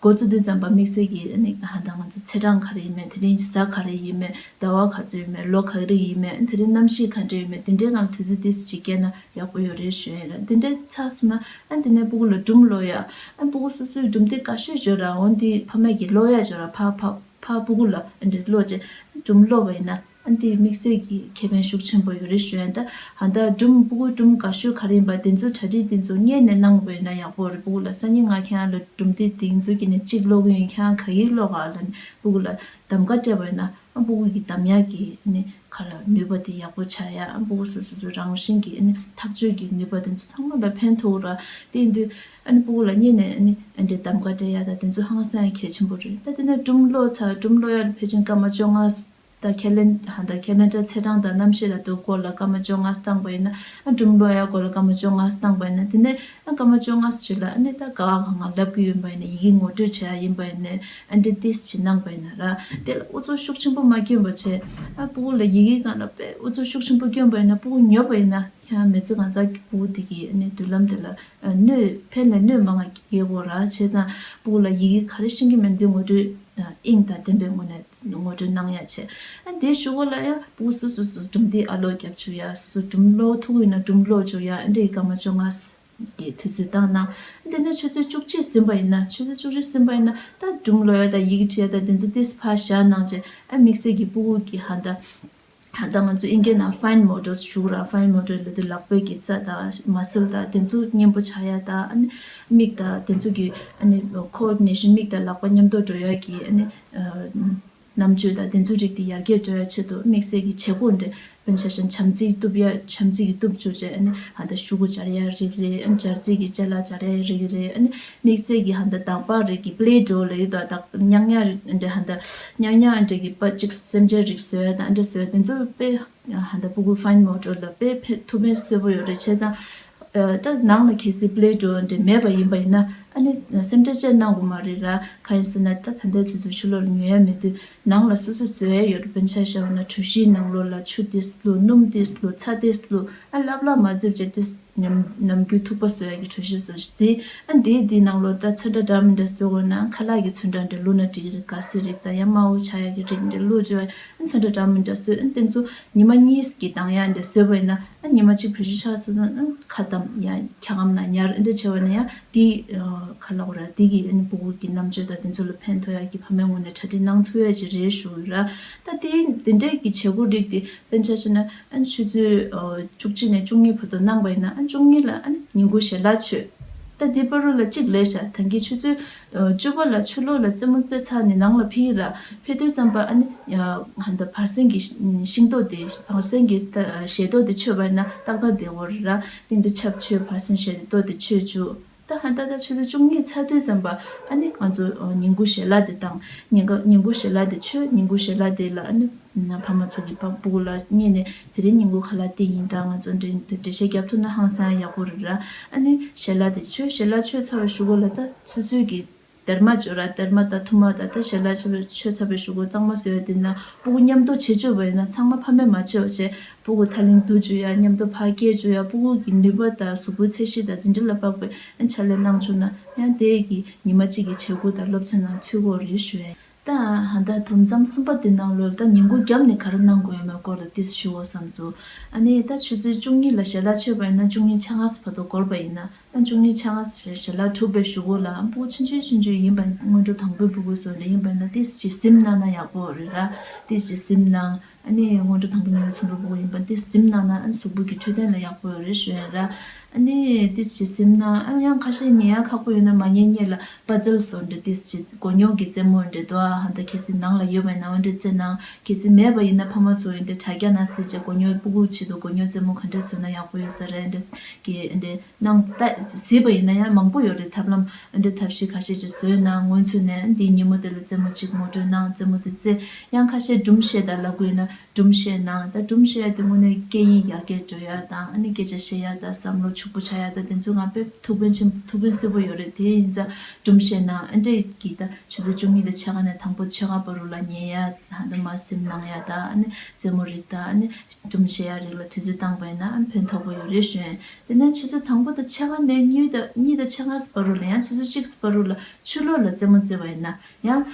འགོ་བཙུགས་དུས་ཙམ་པ་དམིགས་བསལ་གྱི་ཨ་ནི་ཧ་ད་ང་ཚོ་ཚེས་གྲངས་ག་རེ་ཡིན་མིན་དེ་རིང་གི་གཟའ་ག་རེ་ཡིན་མིན་ཟླ་བ་ག་ཚོད་ཡིན་མིན་ལོ་ག་རེ་ཡིན་མིན་དེ་རིང་གནམ་གཤིས་ག་འདྲ་ཡིན་མིན་དེ་འདྲའི་སྒང་ལ་དུས་ཚོད་ཏིས་ཅིག་བསྐྱལ་ན་ཡག་པོ་ཡོད་རེད་ཞུ་ཡ་ར། དེ་འདྲའི་ཚར་སོང་ན་ཨ་དེ་ནས་སྤུ་གུ་ལ་སྒྲུང་ཀློག་ཡ་ཨ་སྤུ་གུ་སོ་སོའི་སྒྲུང་དེབ་དགའ་ཤོས་ཅིག་ཡོད་ར། འོན་ཏེ་ཕ་མས་ཀྱིས་ཀློག་ཡ་ཅིག་ཡོད་ར། ཕ་ཕ་ཕ་སྤུ་གུ་ལ་ཨ་འདྲ་ཀློག་བྱས་སྒྲུང་ཀློག་པ་ཡིན་ན། འདི་དམིགས་བསལ་གྱི་ཁེ་ཕན་ཤུགས་ཆེན་པོ་ཡོད་རེད་ཞུ་ཡ། ད་ཧ་ད་སྒྲུང་སྤུ་གུ་སྒྲུང་དགའ་ཤོས་ག་རེ་ཡིན་པ་དེ་ཚོ་གྲ་སྒྲིག་དེ་ཚོ་སྔོན་ནས་གནང་བས་ན་ཡག་པོ་རེད། སྤུ་གུ་ལ་སང་ཉིན་ང་ཁྱེད་རང་ལ་སྒྲུང་དེབ་དེ་ཚོ་གི་ནས་གཅིག་ཀློག་གི་ཡིན། ཁྱེད་རང་ག་གིར་ཀློག་ག་ལ་ནི་སྤུ་གུ་ལ་གདམ་ག་སྤྲད་པ་ཡིན་ན། ཨ་སྤུ་གུ་གི་གདམ་ཡག་གི་ཨ་ནི་ག་རེ་ནུས་པ་དེ་ཡག་པོ་ཆགས་ཡ། ཨ་སྤུ་གུ་སོ་སོ་སོ་རང་བཞིན་གྱི་ཨ་ནི་ཐག་གཅོད་ཀྱི་ནུས་པ་དེ་ཚོ་ཚང་མ་ལ་ཕན་ཐོགས་ར། དེ་ཡིན་དུས་ཨ་ནི་སྤུ་གུ་ལ་སྔོན་ནས་ཨ་ནི་ཨ་འདྲའི་གདམ་ག་སྤྲད་ཡ་དང་དེ་ཚོ་ཧང་སང་ཡ་གལ་ཆེན་པོ་རེད། ད་དེ་ནས་སྒྲུང་ཀློག་ཚར། སྒྲུང་ཀློག་ཡ་ལ་ཕལ་ཆེར་སྐར་མ་བཅོ་ལྔ། ད་ཁེ་ལེན་ཧ་ད་ཁེ་ལེན་ཌར་ཚེས་གྲངས་དང་གནམ་གཤིས་ལ་དུ་སྐོར་ལ་སྐར་མ་བཅོ་ལྔ་བཏང་པ་ཡིན་ན། ཨ་སྒྲུང་ཀློག་ཡ་སྐོར་ལ་སྐར་མ་བཅོ་ལྔ་བཏང་པ་ཡིན་ན། དེ་ནས་ཨ་སྐར་མ་བཅོ་ལྔ་ཞིག་ལ་ཨ་ནི་ད་ག་བ་ག་ང་ལབ་ཀྱི་ཡོད་པ་ཡིན་ན། ཡི་གེ་ངོ་སྤྲོད་བྱེད་ཡ་ཡིན་པ་ཡིན་ན། ཨ་འདྲི་ཏིས་ཅིག་གནང་པ་ཡིན་ན་ར། དེ་ལ་ཨུ་ཚུགས་ཤུགས་ཆེན་པོ་མ་བསྐྱོན་པ་བྱས། ཨ་སྤུ་གུ་ལ་ཡི་གེ་སྒང་ལ་དཔེ་ཨུ་ཚུགས་ཤུགས་ཆེན་པོ་བསྐྱོན་པ་ཡིན་ན། སྤུ་གུ་ཉོབ་པ་ཡིན་ན་ཡང་མི་ཚེ་གང་ཚ་སྤུ་གུ་དེ་གི་ཨ་ནི་མདུན་ལམ་དེ་ལ་ཨ་གནོད་ཕན་ལས་གནོད་མང་བ་སྐྱེལ་དགོས་ར། བྱས་ཙང་སྤུ་གུ་ལ་ཡི་གེ་ག་རེ་ཤེས་ཀྱི་མིན་དེ་ངོ་སྤྲོད་ཨ་དབྱིངས་དང་ལྡན་པའི་ངོས་ནས་ངོ་སྤྲོད་གནང་ཡ་བྱས། ཨ་དེའི་གཞུག་གུ་ལ་ཡང་སྤུ་གུ་སོ་སོ་སོ་སྒྲུང་དེབ་ཨ་ལོག་རྒྱབ་བཅུག་ཡ། སོ་སོ་སྒྲུང་ཀློག་ཐུབ་ཀྱི་ཡིན་ན་སྒྲུང་ཀློག་བཅུག་ཡ། ཨ་འདྲའི་སྐར་མ་བཅོ་ལྔ་གི་དུས་ཚོད་བཏང་གནང་། ཨ་དེ་ནས་ཆུ་ཚོད་བཅུ་གཅིག་ཟིན་པ་ཡིན་ན། ཆུ་ཚོད་བཅུ་གཅིག་ཟིན་པ་ཡིན་ན་ད་སྒྲུང་ཀློག་ཡ་དང་ཡི་གེ་འབྲི་ཡ་དང་དེ་ཚོ་ཏིས་ཕར་བཞག་གནང་བྱས། ཨ་དམིགས་བསལ་གྱི་སྤུ་གུ་གི་ཧ་ད་ད་ལྟ་ང་ཚོ་ཨིན་སྐད་ནང་ཕའིན་མོ་ཊར་ཞུ་ར། ཕའིན་མོ་ཊར་ལབ་དུས་ལག་པའི་གི་རྩ་དང་མ་སལ་དང་དེ་ཚོ་མཉེན་པོ་ཆགས་ཡ་དང་། ཨ་ནི་མིག་དང་དེ་ཚོ་གི་ཨ་ནི་ཁོ་ཨོ་ཌི་ནེ་ཤན། མིག་དང་ལག་པ་མཉམ་དུ་འགྲོ་ཡ་གི་ཨ་ནི་ཨ་རྣམ་དཔྱོད་དང་དེ་ཚོ་རིགས་དེ་ཡར་རྒྱས་འགྲོ་ཡ་ཆེད་དུ་དམིགས་བསལ་གྱི་བྱེད་སྒོ་འདྲ། དཔེར་ན་ཆ་བཞག་ན་བྱམས་བརྩེ་གཏུབ་ཡ། བྱམས་བརྩེ་གི་གཏུབ་བཅུག་བྱས། ཨ་ནི་ཧ་ད་ཤུ་གུ་སྦྱར་ཡ་རིགས་རེད། ཨ་ནི་སྦྱར་རྩི་གི་ཅ་ལག་སྦྱར་ཡ་རིགས་རེད། ཨ་ནི་དམིགས་བསལ་གྱི་ཧ་ད་དང་པ་རིགས་ཀྱི་པླེ་ཌོ་ལབ་ཡོད་དོ། ད་ཉག་ཉག་རིགས་འདྲ། ཧ་ད་ཉག་ཉག་འདྲ་གི་པ་གཅིག་སེམས་ཅན་རིགས་བཟོ་ཡ་དང་འདྲ་བཟོ་ཡ་དེ་ཚོ་དཔེ་ཧ་ད་སྤུ་གུ་ཕའིན་མོ་ཊར་ལ་དཔེ་ཕན་ཐུགས་ཕན་གསོས་པོ་ཡོད་རེད། བྱས་ཙང་ཨ་ད་ནང་ལ་གལ་སྲིད་པླེ་ཌོ་འདྲ་མེད་པ་ཡིན་པ་ཡིན་ན། ཨ་ནི་སེམས་ཁྲལ་བཅས་གནང་དགོས་མ་རེད་ར། གང་ཡིན་ཟེར་ན་ད་ད་ལྟའི་དུས་ཚོད་ཕྱི་ལོགས་ལ་ཉོ་ཡ་མེད་དུས་ནང་ལ་སོ་སོས་བཟོ་ཡ་ཡོད་རེད། དཔེར་ན་ཆ་བཞག་ན་གྲོ་ཞིབ་ནང་ལོགས་ལ་ཆུ་ཏིས་བླུགས། སྣུམ་ཏིས་བླུགས། ཚྭ་ཏིས་བླུགས། ཨ་ལྷབ་ལྷབ་མ་བརྫིས་བྱས་ཏིས་ནམ་ནམ་རྒྱུན་ཐུག་པ་བཟོ་ཡ་གི་གྲོ་ཞིབ་བཟོ་ཞིག་བརྫིས། ཨ་འདིའི་འདི་ནང་ལོགས་ད་ཚོན་ཁྲ་འདྲ་མི་འདྲ་བཟོ་དགོས་ན་ཁ་ལག་གི་ཚོན་ཁྲ་འདྲ་བླུགས་ན་འགྲིག་གི་རེད། ག་སེ་རིགས་དང་ཡང་དམར་པོ་ཆགས་ཡ་གི་རིགས་འདྲ་བླུགས་བྱས། ཨ་ཚོན་ཁྲ་འདྲ་མི་འདྲ་བཟོས། ཨ་དེ་ཚོ་ཉི་མ་གཉིས་ཀྱི་གདངས་ཡག་འདྲ་བཟོས་པ་ཡིན་ན། ཨ་ཉི་མ་གཅིག་བེད་སྤྱོད་ཆགས་སོང་ན་ཨ་ཁ་བསྡམས་ཡ་འཁྱག་སྒམ་ནང་ཉར། ཨ་འདྲ་བྱས་པ་ན་ཡང་དེ་ཨ་ག་ལབ་དགོས་རེད། དེ་གི་ཨ་ནི་སྤུ་གུ་གི་རྣམ་དཔྱོད་དང་དེ་ཚོ་ལ་ཕན་ཐོགས་ཡག་གི་ཕ་མའི་ངོས་ནས་གྲ་སྒྲིག་གནང་ཐུབ་ཡ་ཅིག་རེད་ཞུ་གི་ར། ད་དེ་དེ་འདྲའི་གི་བྱེད་སྒོ་རིགས་དེ་དཔེར་ན་ཆ་བཞག་ན་ཨ་ནི་ཆུ་ཚོད་ཨ་བཅུ་གཅིག་ནས་བཅུ་གཉིས་བར་དུ་གནང་པ་ཡིན་ན། ཨ་བཅུ་གཉིས་ལ་ཨ་ནི་ཉིན་གུང་ཞལ་ལག་མཆོད། ད་དེ་བར་དུ་ལ་གཅིག་ལས་བྱ། ད་གིན་ཆུ་ཚོད་ཨ་བཅུ་པ་ལ་ཆུ་ལོག་ལ་རྩེད་མོ་རྩེས་ཚར་ནས་ནང་ལ་ཕེབས་ར། ཕེབས་དུས་ཙམ་པ་ཨ་ནི་ཨ་ཧ་ད་བར་གསེང་གི་ཤིང་ཏོག་དེ། བར་གསེང་གི་ཞལ་ཏོག་དེ་མཆོད་པ་ཡིན་ན་ཏག་ཏག་བསྡད་ཡོད་རེད་ར། སྟེང་དུ་ཆབ་མཆོད། བར་གསེང་ཞལ་ཏོག་དེ་མཆོད་བཅུག་ད་ཧ་ད་ད་ཆུ་ཚོད་བཅུ་གཉིས་ཚར་དུས་ཙམ་པ་ཨ་ནི་ང་ཚོ་ཨ་ཉིན་གུང་ཞལ་ལག་དེ་བཏང་། ཉིན་གུང་ཉིན་གུང་ཞལ་ལག་དེ་མཆོད། ཉིན་གུང་ཞལ་ལག་དེ་ལ་ཨ་ནི་ཕ་མ་ཚོ་གི་ཕ་སྤུ་གུ་ལ་སྔོན་ནས་དེ་རིང་ཉིན་གུང་ཁ་ལག་དེ་ཡིན། ད་ང་ཚོ་འགྲེལ་འགྲེལ་བཤད་རྒྱབ་ཐུབ་ན་ཧང་སང་ཡག་པོ་རེད་ར། ཨ་ནི་ཞལ་ལག་དེ་མཆོད། ཞལ་ལག་མཆོད་ཚར་བའི་གཞུག་གུ་ལ་ད་སོ་སོའི་གི་སྡེར་མ་བཅོས་ར། སྡེར་མ་དང་ཐུར་མ་དང་། ད་ཞལ་ལག་མཆོད་པའི་མཆོད་ཚར་བའི་གཞུག་གུ་གཙང་མ་བཟོས་ཡ་དེ་ན་སྤུ་གུ་མཉམ་དུ་བྱེད་བཅུག་པ་ཡིན་ན་ཚང་མ་ཕ་མས་མ་བྱེད་པ་བྱས། སྤུ་གུ་ཐག་རིང་དུ་བཅུག་ཡ། མཉམ་དུ་ཕར་སྐྱེལ་བཅུག་ཡ། སྤུ་གུ་གི་ནུས་པ་དང་གཟུགས་པོའི་ཚད་གཞི་དང་དེ་འདྲ་ལ་དཔག་པའི་ཕྱག་ལས་གནང་བཅུག་ན་ཡང་དེ་གི་ཉི་མ་གཅིག་གི་བྱེད་སྒོ་དང་སློབ་ཚན་ནང་ཚུད་ཀྱི་ཡོད་རེད་ཞུ་ཡ། ད་ཧ་ད་དུམ་མཚམས་གསུམ་པ་དེ་ནང་ལོགས་ད་ཉིན་གུང་རྒྱབ་ནས་ག་རེ་གནང་དགོས་ཡོད་མེད་སྐོར་ལ་ཏིས་ཞུ་འོ་བསམ་སོང་། ཨ་ནི་ད་ཆུ་ཚོད་བཅུ་གཉིས་ལ་ཞལ་ལག་མཆོད་པ་ཡིན་ན་བཅུ་གཉིས་ཕྱེད་ཀ་བར་དུ་འགོར་བ་ཡིན་ན། ཨ་བཅུ་གཉིས་ཕྱེད་ཀ་ཞལ་ལག་གྲུབ་པའི་གཞུག་གུ་ལ་ཨ་སྤུ་གུ་ཆུང་ཆུང་ཆུང་ཆུང་ཡིན་པ་སྔོན་འགྲོ་དང་པོའི་སྤུ་གུ་སོགས་ལ་ཡིན་པ་ན་ཏིས་ཅིག་གཟིམ་གནང་ན་ཡག་པོ་རེད་ར། ཏིས་ཅིག་གཟིམ་གནང་། ཨ་ནི་སྔོན་འགྲོ་དང་པོ་ཉོས་ཚུན་པའི་སྤུ་གུ་ཡིན་པ་ན་ཏིས་གཟིམ་གནང་ན་ཨ་གཟུགས་པོ་གི་འཕྲོད་བསྟེན་ལ་ཡག་པོ་ཡོད་རེད་ཞུ་ཡ་ར། ཨ་ནི་ཏིས་ཅིག་གཟིམ་གནང་། ཨ་ཡང་ཁ་ཤས་ཉལ་ཡ་ཁག་པོ་ཡོད་ན་མ་ཉལ་སྔོན་ལ་པ་ཛལ་སོགས་འདྲ་ཏིས་ཅིག་མགོ་རྙོག་གི་རྩེད་མོ་འདྲ་འདུག་ཨ། ཧ་ད་གལ་སྲིད་ནང་ལ་ཡོད་པ་ཡིན་ན་འོ་འདྲ་རྩེ་གནང་། གལ་སྲིད་མེད་པ་ཡིན་ན་ཕ་མ་ཚོ་འདྲ་དྲ་རྒྱ་ནང་གཟིགས་བྱས་མགོ་རྙོག་སྤུ་གུ་ཆེད་དུ་མགོ་རྙོག་རྩེད་མོ་ག་འདྲ་བཟོས་ན་ཡག་པོ་ཡོད་ས་རེད་འདྲ་གི་འདྲ། ནང་ད་གཟིགས་པ་ཡིན་ན་ཡང་མང་པོ་ཡོད་རེད། ཐབས་ལམ་འདི་འདྲ་ཐབས་ཤེས་ཁ་ཤས་ཅིག་བཟོས་ན་སྔོན་ཚུད་ནས་འདིའི་ཉིན་མོ་དེ་ལ་རྩེད་མོ་གཅིག་ངོ་སྤྲོད་གནང་། རྩེད་མོ་དེ་རྩེ། ཡང་ཁ་ཤས་སྒྲུང་བཤད་དང་ལབ་དགོས་ན་སྒྲུང་བཤད་གནང་། ད་སྒྲུང་བཤད་ཡ་དེ་དངོས་གནས་སྐད་ཡིག་ཡར་རྒྱས་འགྲོ་ཡ་དང་ཨ་ནི་སྐད་ཆ་བཤད་ཡ་དང་བསམ་བློ་ཕྱུག་པོ་ཆགས་ཡ་དང་དེ་ཚོའི་ངང་དཔེ་ཐུགས་ཕན་ཆེན་ཐུགས་ཕན་གསོས་པོ་ཡོད་རེད། དེ་ཡིན་ཙང་སྒྲུང་བཤད་གནང་། ཨ་འདྲས་ཀྱིས་ད་ཆུ་ཚོད་བཅུ་གཉིས་དང་ཕྱེད་ཀ་ནས་དང་པོ་ཕྱེད་ཀ་བར་དུ་ལ་ཉལ་ཡ། ད་ཧ་ད་མར་གཟིམ་གནང་ཡ་དང་ཨ་ནི་རྩེད་མོ་རིགས་དང་ཨ་ནི་སྒྲུང་བཤད་ཡ་རིགས་ལ་དུས་ཚོད་བཏང་པ་ཡིན་ན་ཨ་ཕན་ཐོགས་པོ་ཡོད་རེད་ཞུ་ཡིན། དེ་ནས་ཆུ་ཚོད་དང་པོ་དང་ཕྱེད་ཀ་ནས་གཉིས་དང་གཉིས་དང་ཕྱེད་ཀ་བར་དུ་ལ་ཡང་ཆུ་ཚོད་གཅིག་བར་དུ་ལ་ཆུ་ལོག་ལ་རྩེད་མོ་རྩེ་བ་ཡིན་ན་ཡང་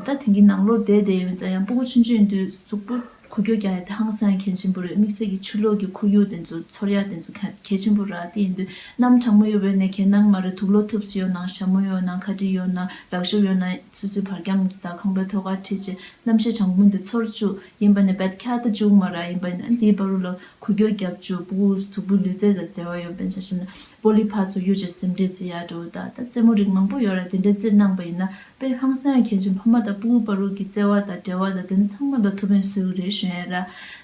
ད་དེང་གི་ནང་ལོགས་བསྡད་བསྡད་ཡོད་ཙང་ཡང་སྤུ་གུ་ཆུང་ཆུང་ཡིན་དུས་གཟུགས་པོ་ འགུལ་སྐྱོད་རྒྱག་ཡ་དེ་ཧང་སང་གལ་ཆེན་པོ་རེད། དམིགས་བསལ་གྱི་ཆུ་ལོག་གི་ཁོར་ཡུག་དེ་ཚོ་ཚོར་ཡ་དེ་ཚོ་གལ་གལ་ཆེན་པོ་རེད། དེ་ཡིན་དུས་གནམ་གྲང་མོ་ཡོད་པ་ཡིན་ན་གལ་གནང་མ་རེད། དུག་ལོག་ཐུབ་སུ་ཡོད་ན་ཞྭ་མོ་ཡོད་ན་ཁ་དཀྲིས་ཡོད་ན་ལག་ཤུབས་ཡོད་ན་སོ་སོའི་བར་རྐྱང་དང་ཁང་པའི་ཐོག་ཁར་ཁྲིད་བྱས་གནམ་གཤིས་གྲང་མོ་འདི་ཚོར་བཅུག་ཡིན་པ་ནས་བད་ཁྱད་ད་བཅུག་མ་རེད། ཡིན་པ་ནས་འདིའི་བར་རུ་ལ་འགུལ་སྐྱོད་རྒྱབ་བཅུག་ཕྲུ་གུ་གཟུགས་པོ་ལུས་རྩལ་དང་འབྲེལ་བ་ཡོད་པ་ཡིན་ན་ཆ་བཞག་ན་པོ་ལི་ཕར་ཚུར་གཡུག་བྱས་ཟིན་བྲིས་རྩེ་ཡག་འགྲོ་ད་ད་རྩེད་མོ་རིགས་མང་པོ་ཡོད་ར། དེ་འདྲའི་རྩེད་གནང་པ་ཡིན་ན་དཔེ་ཧང་སང་ཡ་གལ་ཆེན། ཕ་མ་དང་ཕྲུ་གུ་བར་རུ་གི་བརྩེ་བ་དང་འབྲེལ་བ་དང་དེ་ཚང་མ་ལ་ཐུགས་ཕན་གསོས་རེད་ཞུ་ཡ་ར།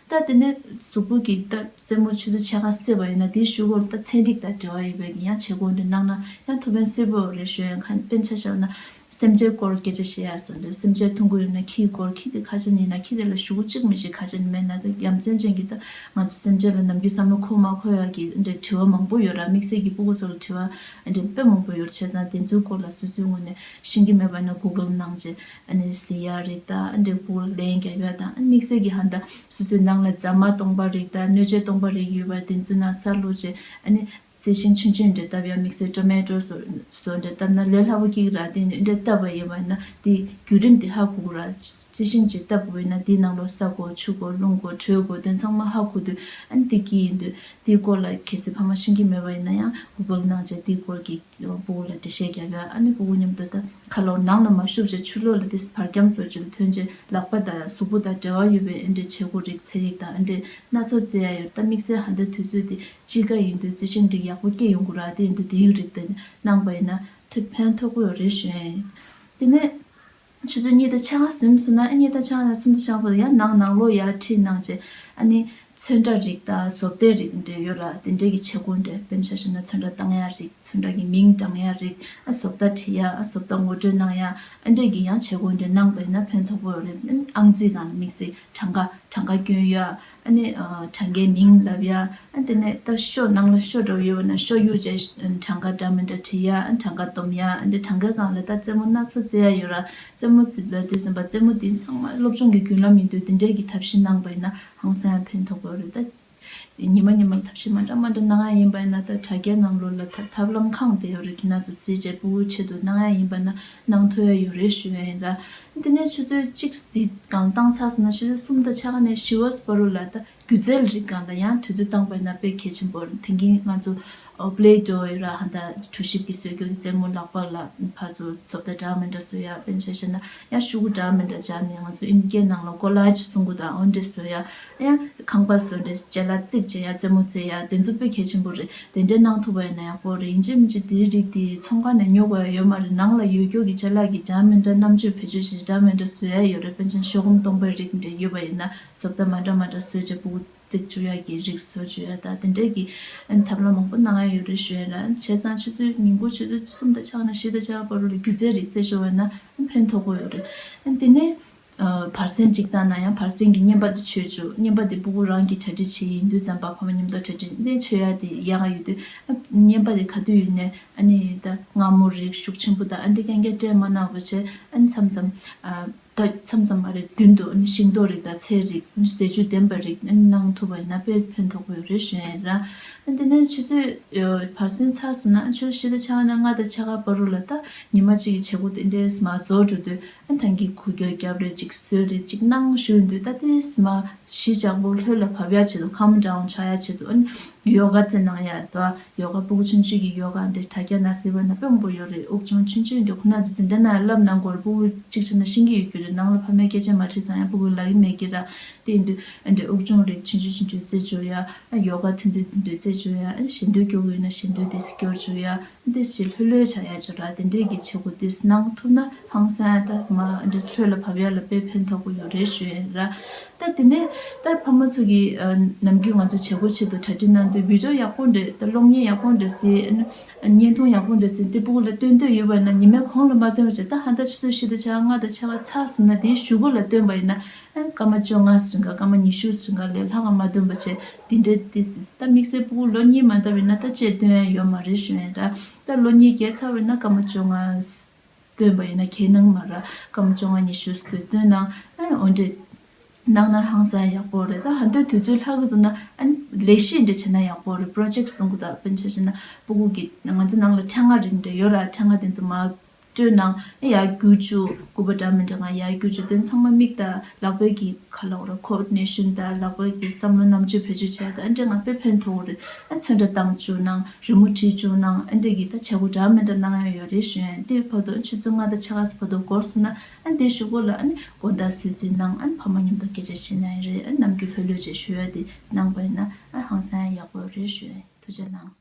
ད་དེ་ནས་གཟུགས་པོ་གི་ད་རྩེད་མོ་ཆུ་ཚོད་ཕྱེད་ཀ་རྩེས་པ་ཡིན་ན་དེའི་གཞུག་གུ་ད་ཚན་རིག་དང་འབྲེལ་བ་ཡོད་པའི་གི་ཡང་བྱེད་སྒོ་འདི་གནང་ན་ཡང་ཐུགས་ཕན་གསོས་པོ་རེད་ཞུ་ཡ། ཁ་དཔེར་ན་ཆ་བཞག་ན། སེམས་ཅན་སྐོར་སྐད་ཆ་བཤད་ཡ་སོགས་འདྲ། སེམས་ཅན་མཐོང་གི་ཡོད་ན་ཁྱིའི་སྐོར་ཁྱི་དེ་ཁ་ཆེ་ཡིན་ན་ཁྱི་དེ་ལ་ཞུ་གུ་གཅིག་མི་ཤེས་ཁ་ཆེ་མེད་ན་ད་ཡ་མཚན་ཅན་གྱི་ད་ང་ཚོ་སེམས་ཅན་ལ་ནམ་རྒྱུན་བསམ་བློ་འཁོར་མ་འཁོར་ཡ་གི་འདྲ་དྲི་བ་མང་པོ་ཡོད་ར། དམིགས་བསལ་གྱི་སྤུ་གུ་ཚོ་ལ་དྲི་བ་འདྲ་དཔེ་མང་པོ་ཡོད་ར། བྱས་ཙང་དེ་ཚོའི་སྐོར་ལ་སོ་སོའི་ངོས་ནས་ཤེས་ཀྱི་མེད་པ་ན་གུ་གལ་གནང་བྱས་ཨ་ནི་གཟིགས་ཡ་རིགས་ད་ཨ་འདྲ་སྤུ་གུ་ལ་ལན་རྒྱབ་ཡ་ད་ཨ་དམིགས་བསལ་གྱི་ཧ་ད་སོ་སོའི་ནང་ལ་རྫ་མ་སྟོང་པ་རིགས་ད་སྣོད་སྤྱད་སྟོང་པ་རིགས་ཡོད་པ་དེ་ཚོའི་ནང་ས་བླུགས་བྱས་ཨ་ནི། རྩི་ཤིང་ཆུང་ཆུང་འདྲ་བཏབ་ཡ་དམིགས་བསལ་ཊོ་མེ་ཊོ་སོ་སོ་འདྲ་བཏབ་ན་ལས་སླ་པོ་གཅིག་ར། དེ་འདྲ་བཏབ་པ་ཡིན་པ་ན་དེ་བརྒྱུད་རིམ་དེ་ཧ་གོ་གི་ར། རྩི་ཤིང་ཅིག་བཏབ་དགོས་ན་དེའི་ནང་ལོགས་ས་དགོས་ཆུ་དགོས་རླུང་དགོས་དྲོད་དགོས་དེ་ཚང་མ་ཧ་གོ་དུས་ཨ་ནི་དེ་གི་ཡིན་དུས་དེའི་སྐོར་ལ་གལ་སྲིད་ཕ་མ་ཤེས་ཀྱི་མེད་པ་ཡིན་ན་ཡང་གུ་གལ་གནང་བྱས་དེའི་སྐོར་གྱི་ཕྲུ་གུ་ལ་འགྲེལ་བཤད་རྒྱབ་ཡ། ཨ་ནི་ཕྲུ་གུ་མཉམ་དུ་ད་ཁ་ལོག་ནང་ལ་མ་ཤུབ་བྱས་ཆུ་ལོགས་ལ་དེ་བར་རྐྱང་བཟོ་བྱས་ལ་ཐོན་བྱས་ལག་པ་དང་གཟུགས་པོ་དང་འབྲེལ་བ་ཡོད་པའི་ཨ་འདྲའི་བྱེད་སྒོ་རིགས་ཚན་རིག་དང་ཨ་འདྲའི་སྣ་ཚོགས་རྩེ་ཡ་ཡོད། ད་དམིགས་བསལ་ཧ་ད་དུས་ཚོད་དེ། དཔྱིད་ཀ་ཡིན་དུས་རྩི་ཤིང་རིགས་ཡག་པོ་སྐྱེ་ཡོང་གི་ར། དེ་ཡིན་དུས་དེའི་རིགས་དེ་གནང་པ་ཡིན་ན་ཐུགས་ཕན་ཐོགས་ཀྱི་ཡོད་རེད་ཞུ་ཡ་ཡིན། དེ་ནས་ཆུ་ཚོད་གཉིས་དང་ཕྱེད་ཀ་ཟིན་སོང་ན་ཨ་གཉིས་དང་ཕྱེད་ཀ་ནས་གསུམ་དང་ཕྱེད་ཀ་བར་དུ་ཡང་ནང་ནང་ལོགས་ཡར་ཁྲིད་གནང་བྱས་ཨ་ནི་ཚོན་ཁྲ་རིགས་དང་བཟོ་ལྟའི་རིགས་འདྲ་ཡོད་ར། དེ་འདྲའི་གི་བྱེད་སྒོ་འདྲ་དཔེར་ན་ཆ་བཞག་ན་ཚོན་ཁྲ་བཏང་ཡ་རིགས་ཚོན་ཁྲ་གི་མིང་བགྲང་ཡ་རིགས་ཨ་བཟོ་ལྟ་བྲིས་ཡ་ཨ་བཟོ་ལྟ་ངོ་སྤྲོད་གནང་ཡ་ཨ་འདྲའི་གི་ཡང་བྱེད་སྒོ་འདྲ་གནང་པ་ཡིན་ན་ཕན་ཐོགས་པོ་ཡོད་རེད། ཨང་རྩིས་སྒང་ལ་དམིགས་བསལ་གྲངས་ཀ་གྲངས་ཀ་སྐྱོན་ཡ། ཨ་ནི་ཨ་གྲངས་ཀའི་མིང་ལབ་ཡ། ཨ་དེ་ནས་ད་ཤོ་ནང་ལ་ཤོ་འདྲ་བོ་ཡོད་པ་ན་ཤོ་གཡུག་བྱས་གྲངས་ཀ་འདྲ་མི་འདྲ་བྲིས་ཡ། ཨ་གྲངས་ཀ་སྡོམ་ཡ། ཨ་འདི་གྲངས་ཀའི་སྒང་ལ་ད་རྩེད་མོ་སྣ་ཚོགས་རྩེ་ཡ་ཡོད་ར། རྩེད་མོ་རྩེ་ལ་དུས་ཙམ་པ་རྩེད་མོ་འདི་ཚང་མ་སློབ་སྦྱོང་གི་བརྒྱུད་ལམ་ཡིན་དུས་འདི་འདྲའི་གི་ཐབས་ཤེས་གནང་པ་ཡིན་ན་ཧང་སང་ཡང་ཕན་ཐོགས་པ་རེད་ད། ཉི་མ་ཉི་མ་ལ་ཐབས་ཤེས་མ་འདྲ་མ་འདྲ་གནང་ཡ་ཡིན་པ་ཡིན་ན་ད་དྲ་རྒྱའི་ནང་ལོགས་ལ་ད་ཐབས་ལམ་ཁང་དེ་ཡོད་རེད། ཁྱེད་རང་ཚོ་གཟིགས་བྱས་ཕྲུ་གུའི་ཆེད་དུ་གནང་ཡ་ཡིན་པ་ན་གནང་ཐུབ་ཡ་ཡོད་རེད་ཞུ་ཡ་ཡིན་ར། དེ་ནས་ཆུ་ཚོད་གཅིག་འདི་སྒང་བཏང་ཚར་སོང་ན་ཆུ་ཚོད་གསུམ་དང་ཕྱེད་ཀ་ནས་བཞི་པ་བར་དུ་ལ་ད་སྒྱུ་རྩལ་རིགས་སྒང་ལ་ཡང་དུས་ཚོད་བཏང་པ་ཡིན་ན་དཔེ་གལ་ཆེན་པོ་རེད། དེང་གི་ང་ཚོ་པླེ་ཌོ་ཡོད་ར། ཧ་ད་གྲོ་ཞིབ་ཀྱིས་བཟོས་རྒྱུ་རྩེད་མོ་ལག་པ་ལ་ཕར་ཚུར་བཟོ་ལྟ་འདྲ་མི་འདྲ་བཟོ་ཡ། དཔེར་ན་ཆ་བཞག་ན་ཡང་ཤོག་གུ་འདྲ་མི་འདྲ་སྦྱར་ནས་ང་ཚོ་དབྱིན་སྐད་ནང་ལ་ཀོ་ལཱཇ་གསུང་གི་འདུག་ཨ་འོ་འདྲ་བཟོ་ཡ། ཡང་ཁང་པ་བཟོ་འདྲ་ཅ་ལག་རྩིག་བྱེད་ཡ་རྩེད་མོ་རྩེ་ཡ་དེ་ཚོ་དཔེ་གལ་ཆེན་པོ་རེད། དེ་འདྲ་གནང་ཐུབ་པ་ཡིན་ན་ཡག་པོ་རེད། ཡིན་གཅིག་མིན་གཅིག་དེའི་རིགས་དེ་ཚོང་ཁང་ནས་ཉོ་དགོས་ཡ་ཡོད་མ་རེད། ནང་ལ་ཡོད་རྒྱུ་གི་ཅ་ལག་གི་འདྲ་མི་འདྲ་རྣམ་དཔྱོད་བེད་སྤྱོད་བྱེད་འདྲ་མི་འདྲ་བཟོ་ཡ་ཡོད་རེད། དཔེར་ན་ཤོག་སྒམ་སྟོང་པའི་རིགས་འདྲ་ཡོད་པ་ཡིན་ན་བཟོ་ལྟ་མ་འདྲ་མ་འདྲ་བཟོས་བྱས་ཕྲུ་གུ་རྩེད་བཅུག་ཡ་གི་རིགས་བཟོ་བཅུག་ཡ་ད་དེ་འདྲ་གི་ཨ་ནི་ཐབས་ལམ་མང་པོ་གནང་ཡ་ཡོད་རེད་ཞུ་ཡ་ར། བྱས་ཙང་ཆུ་ཚོད་ཉིན་གུང་ཆུ་ཚོད་གསུམ་དང་ཕྱེད་ཀ་ནས་བཞི་དང་ཕྱེད་ཀ་བར་དུ་ལ་སྒྱུ་རྩལ་རིགས་རྩེད་བཅུག་པ་ཡིན་ན་ཨ་ནི་ཕན་ཐོགས་པོ་ཡོད་རེད། ཨ་ནི་དེ་ནས། བར་གསེང་གཅིག་བཏང་ན་ཡང་བར་གསེང་གི་བརྙན་པར་དེ་མཆོད་བཅུག་བརྙན་པར་དེ་ཕྲུ་གུ་རང་གིས་གྲ་སྒྲིག་བྱེད་ཡིན་དུས་ཙམ་པ་ཕ་མ་མཉམ་དུ་གྲ་སྒྲིག་འདི་མཆོད་ཡ་དེ་ཡག་ག་ཡོད་དུས་བརྙན་པར་དེ་ག་དུས་ཡིན་ནའི་ཨ་ནི་ད་མངར་མོ་རིགས་ཤུགས་ཆེན་པོ་དང་ཨ་འདྲ་རྐྱང་རྐྱང་སྤྲད་མ་གནང་བ་བྱས་ཨ་ནི་མཚམས་མཚམས་ད་མཚམས་མཚམས་མ་རེད་རྒྱུན་དུ་ཨ་ནི་ཤིང་ཏོག་རིགས་དང་ཚལ་རིགས་ཟས་བཅུད་ལྡན་པ་རིགས་ཨ་ནི་གནང་ཐུབ་པ་ཡིན་ན་དཔེ་ཕན་ཐོགས་པོ་ཡོད་རེད་ཞུ་ཡ་ཡིན་ར། ཨ་ནི་དེ་ནས་ཆུ་ཚོད་བར་གསེང་ཚར་སོང་ན་ཨ་ཆུ་ཚོད་བཞི་དང་ཕྱེད་ཀ་ནས་ལྔ་དང་ཕྱེད་ཀ་བར་དུ་ལ་ད་ཉི་མ་གཅིག་གི་བྱེད་སྒོ་དེ་འདྲས་མར་རྫོགས་འགྲོ་དུས། ཨ་ཐང་གི་གུ་གྱོད་རྒྱབ་རེ་ཅིག་བཟོས་རེ་ཅིག་གནང་ཞུས་འདུག་ད་དེ་མ་གཞི་ལྕགས་པོ་ལྷོད་ལ་བབས་ཡ་ཆེད་དུ་calm down ཆགས་ཡ་ཆེད་དུ་ཨ་ནི་ཡོ་ག་རྩེ་གནང་ཡ་དོ། ཡོ་ག་ཕྲུ་གུ་ཆུང་ཆུང་གི་ཡོ་ག་འདྲ་དྲ་རྒྱ་ན་གཟིགས་པ་ན་དཔེ་མང་པོ་ཡོད་རེད། དབུགས་གཅོང་ཆུང་ཆུང་འདྲ་ཁོ་ན་ཚོ་འཛིན་གྲྭ་ན་བསླབ་གནང་དགོས་རེད། ཕྲུ་གུ་གཅིག་བྱས་ན་ཤེས་ཀྱི་ཡོད་རྒྱུ་རེད། ནང་ལ་ཕ་མས་སྐད་ཆ་མ་དྲིས་ཙང་ཡང་ཕྲུ་གུ་ལབ་ཀྱི་མེད་ཀྱི་ར། དེ་ཡིན་དུས་ཨ་འདྲ་དབུགས་གཅོང་རེ་ཆུང་ཆུང་ཆུང་ཆུང་རྩེ་བཅུག་ཡ། ཡོ་ག་ཐུང་ཐུང་ཐུང་ཐུང་རྩེ་བཅུག་ཡ། ཞེ་འདོད་སྐྱོ་གི་ཡོད་ན་ཞེ་འདོད་དེ་སྐྱོར་བཅུག་ཡ། འདི་ཞིག་ལྷོད་ལྷོད་བྱ་ཡ་ཅོ་ར་དེ་འདྲས་ཀྱི་བྱེད་སྒོ་དེ་གནང་ཐུབ་ན་ཧང་སང་ཡ་ད་མ་འདི་ལྷོད་ལ་བབས་ཡ་ལ་དཔེ་ཕན་ཐོགས་པོ་ཡོད་རེད་ཞུ་ཡ་ར། ད་དེ་ནས་ད་ཕ་མ་ཚོ་གི་ནམ་རྒྱུན་ང་ཚོ་བྱེད་སྒོ་ཆེད་དུ་གྲ་སྒྲིག་གནང་དུས་བི་ཌི་ཡོ་ཡག་པོ་འདྲ་ད་གློག་བརྙན་ཡག་པོ་འདྲ་ཟེར་བརྙན་ཐུང་ཡག་པོ་འདྲ་ཟེར་དེ་ཕྲུ་གུ་ལ་སྟོན་འདོད་ཡོད་པ་ན་ཉི་མའི་གོང་ལ་མ་སྟོན་པ་བྱས་ད་ཧ་ད་ཆུ་ཚོད་བཞི་དང་ཕྱེད་ཀ་ལྔ་དང་ཕྱེད་ཀ་ཚར་སོང་ན་དེའི་གཞུག་གུ་ལ་སྟོན་པ་ཡིན་ན། ཨ་སྐར་མ་བཅོ་ལྔ་ཟིན་ག་སྐར་མ་ཉི་ཤུ་ཟིན་ག་ལས་ལྷག་ག་མ་འདོན་པ་བྱས་འདི་འདྲའི་ཏི་སི་ད་དམིགས་བསལ་ཕྲུ་གུ་ལོ་གཉིས་མ་འདབ་ཡིན་ན་ད་ཅེས་སྟོན་ཡ་ཡོད་མ་རེད་ཞུ་ཡ་ར། ད་ལོ་གཉིས་བརྒལ་ཚར་བ་ཡིན་ན་སྐར་མ་བཅོ་ལྔ་སྟོན་པ་ཡིན་ན་གལ་གནང་མ་ར་སྐར་མ་བཅོ་ལྔ་ཉི་ཤུ་སྟོན་སྟོན་ན་ཨ་འོ་འདྲས་གནང་ན་ཧང་སང་ཡག་པོ་རེད། ད་ཧ་འདོད་དུས་ཚོད་ལྷག་གི་འདུག་ན་ཨ་ལས་གཞི་འདྲ་བྱས་ན་ཡག་པོ་རེད། པྲོ་ཇེག་གསུང་གི་ད་དཔེར་ན་ཆ་བཞག་ན་ཕྲུ་གུ་གི་ང་ཚོ་ནང་ལ་ཕྲེང་བ་རིགས་འདྲ་ཡོད་ར། ཕྲེང་བ་དེ་ཚོ་མ། སྤྲོད་གནང་། ཡར་རྒྱུག་བཅུག་སྐུད་པ་འདྲ་མི་འདྲ་ང་ཡར་རྒྱུག་བཅུག་དེ་ཚང་མ་མིག་དང་ལག་པའི་གི་ཁ་ལོག་ར་ཀོ་ཨོར་ཌི་ནེ་ཤན་དང་ལག་པའི་གི་བསམ་བློ་རྣམ་དཔྱོད་བེད་སྤྱོད་བྱས་དང་ཨ་འདྲ་ང་དཔེ་ཕན་ཐོགས་རེད། ཨ་ཚོན་ཁྲ་བཏང་བཅུག་གནང་རི་མོ་བྲིས་བཅུག་གནང་ཨ་འདྲ་གི་ད་བྱེད་སྒོ་འདྲ་མི་འདྲ་གནང་ཡ་ཡོད་རེད་ཞུ་ཡ་ཡིན། དེ་བར་དུ་ཨ་ཆུ་ཚོད་ལྔ་དང་ཕྱེད་ཀ་བར་དུ་འགོར་སོང་ན་ཨ་འདི་གཞུག་གུ་ལ་ཨ་ནི་དགོང་དག་གསོལ་ཚིགས་གནང་ཨ་ནི་ཕ་མ་མཉམ་དུ་སྐད་ཆ་བཤད་ན་ཡིན་རེད། ཨ་ནམ་རྒྱུན་ལྷོད་ལྷོད་བྱས་ཞུ་ཡ་དེ་གནང་པ་ཡིན་ན་ཨ་ཧང་སང་ཡ་ཡག་པོ་རེད་ཞུ་ཡ་ཡིན། ཐུགས་རྗེ་གནང་།